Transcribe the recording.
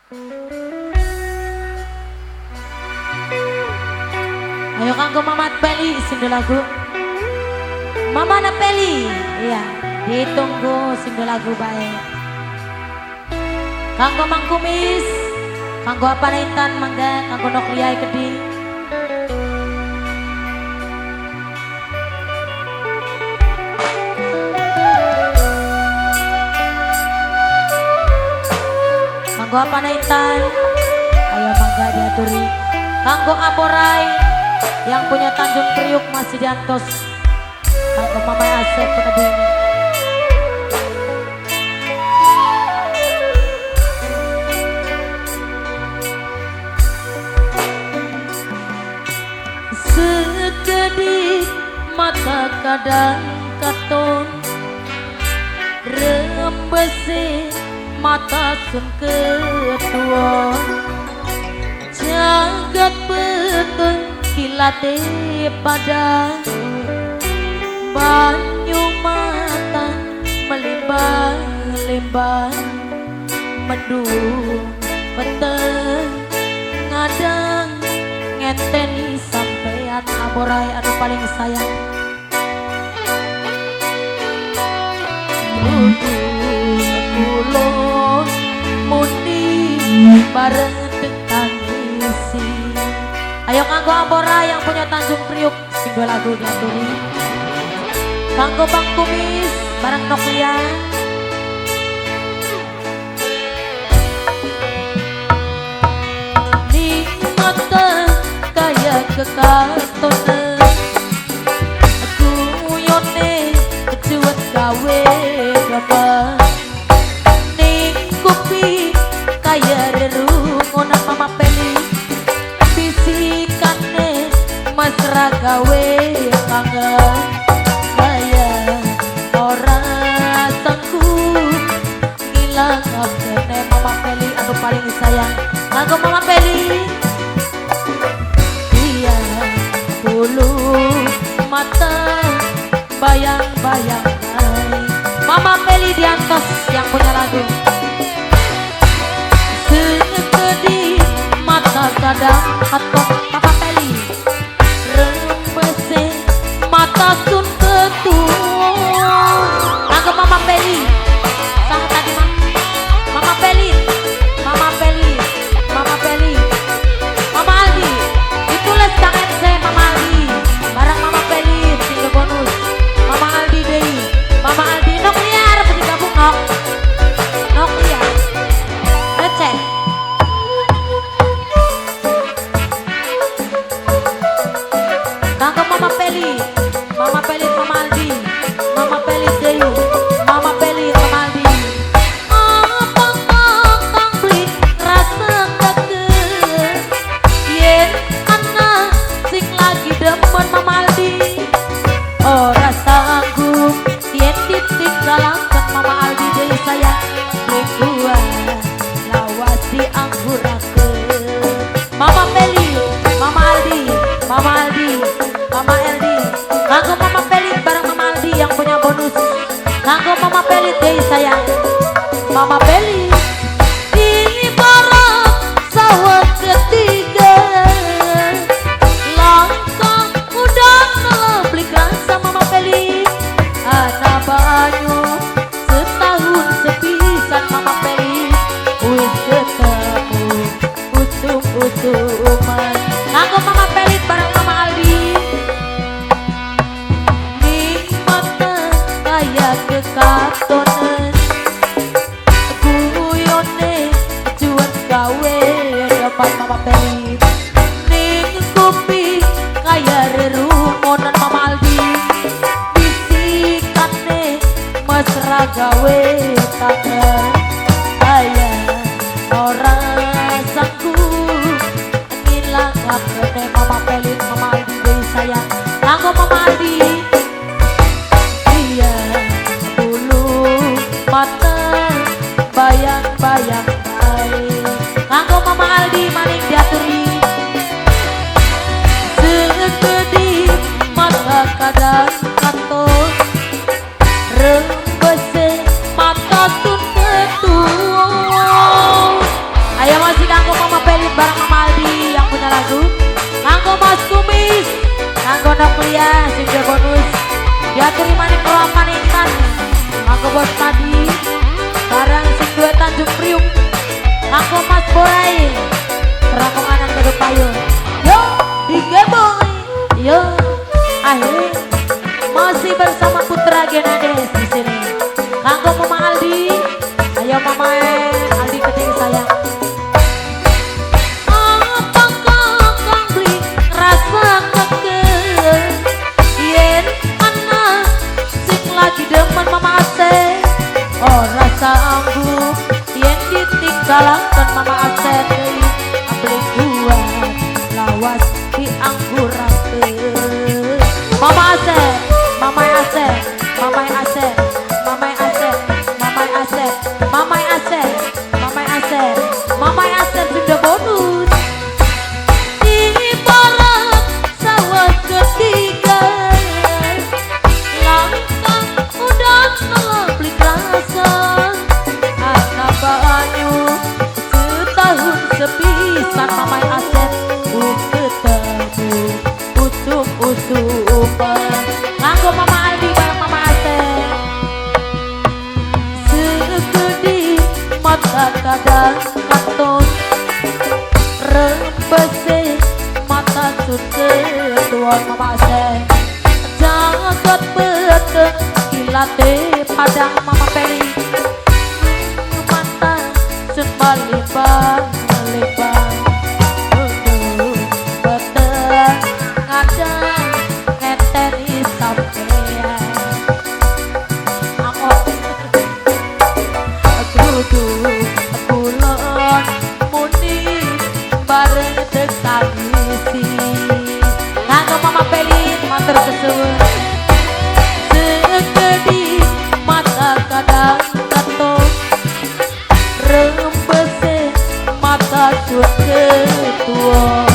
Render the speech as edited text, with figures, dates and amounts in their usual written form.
Ayo kanggo Mamat Peli single lagu. Mama na Peli, iya, ditunggu single lagu bae. Kanggo Mang Kumis, kanggo apa Intan mangga, kanggo Nokliai Keding. Kanggo apa Intan, ayo mangga diaturi. Kanggo Aporai yang punya Tanjung Priuk masih diantos. Kanggo Mama Asep Keding. Sekedip mata kadang katon, rembese mata sun ketua, jagat peteng kilate padang, banyu mata melimbang-limbang, mendung peteng ngadang ngenteni sampean aborai anu paling sayang. Kulon muni bareng tangisi. Ayo kanggo Ambora yang punya Tanjung Priuk single lagu diaturi. Kanggo Bang Kumis bareng Noklia. Ning mata kaya kekatonan, guyone cuwet gawe apa. Ning kuping kaya rerungonan Mama Peli, bisikane mesra gawe kangen, kaya ora sanggup ngilangake Mama Peli anu paling sayang. Kanggo Mama Peli, iya bulu mata bayang-bayang. Mama Peli diantos yang punya lagu. Sekedip mata kadang katon Mama Peli, rembese mata sun ketua. Kanggo Mama Peli, sah tadi mah. Mama Peli, Mama Peli, Mama Peli, Mama Aldi, ditulis Kang MC Mama Aldi, barang Mama Peli single bonus. Mama Aldi Dewi, Mama Aldi Noklia arep digabung nok. Noklia. Receh. Kanggo Mama Peli, Mama Peli Mama Aldi, Mama Peli Dewi, Mama Peli Mama Aldi. Apa kang beli ngrasakake yen ana sing lagi demen Mama Aldi, ora sanggup yen ditinggalaken Mama Aldi deui sayang, mingguan lawas dianggurakeun. Mama Peli, Mama Aldi, Mama Aldi, Mama Aldi. Kanggo Mama Peli bareng Mama Aldi yang punya bonus. Kanggo Mama Peli deui sayang, Mama Peli. Di barat sawah ketiga, langkah udah beli kerasa Mama Peli. Ana banyu setahun sepisan Mama Peli, wis ketemu usum-usuman. Kanggo Mama Peli bareng Mama Aldi. Ning mata kaya kekatonan, guyone cuwet gawe depan Mama Peli. Ning kuping kaya rerungonan Mama Aldi, bisikane mesra gawe kangen, kaya ora sanggup ngilangake Mama Peli, Mama Aldi deui sayang. Kanggo Mama Aldi, iya bulu mata bayang-bayang bae. Kanggo Mama Aldi maning diaturi. Sekedip mata kadang katon, rembese mata sun ketua. Ayo bersama Putra Genades di sini. Kanggo Mama Aldi, ayo Mama Aldi keting sayang. Apa kakang beli rasa keke yen ana sing lagi demen Mama Asep ora sanggup yen ditinggalaken Mama Asep beli kuat lawas diangguraken. Mama Asep, Mama Asep, Mama Asep, Mama Asep, Mama Asep, Mama Asep, Mama Asep, Mama Asep sudah bonus. Di barat sawah ketiga, langkah udah beli kerasa, anak banyu setahun sepisan Mama Asep ketemu usum-usuman. Nganggo Mama Aldi bareng Mama Asep. Segede mata kadang katon, rembese mata ketuan Mama Asep. Jagat peteng kilate padang Mama Peli, mata sun malimbang melimbang. Ngeteni sampean kudu kulon muni bareng tetangisi. Nganggo Mama Peli matur kesuwun. Segedi mata kadang katon, rembese mata sun ketua.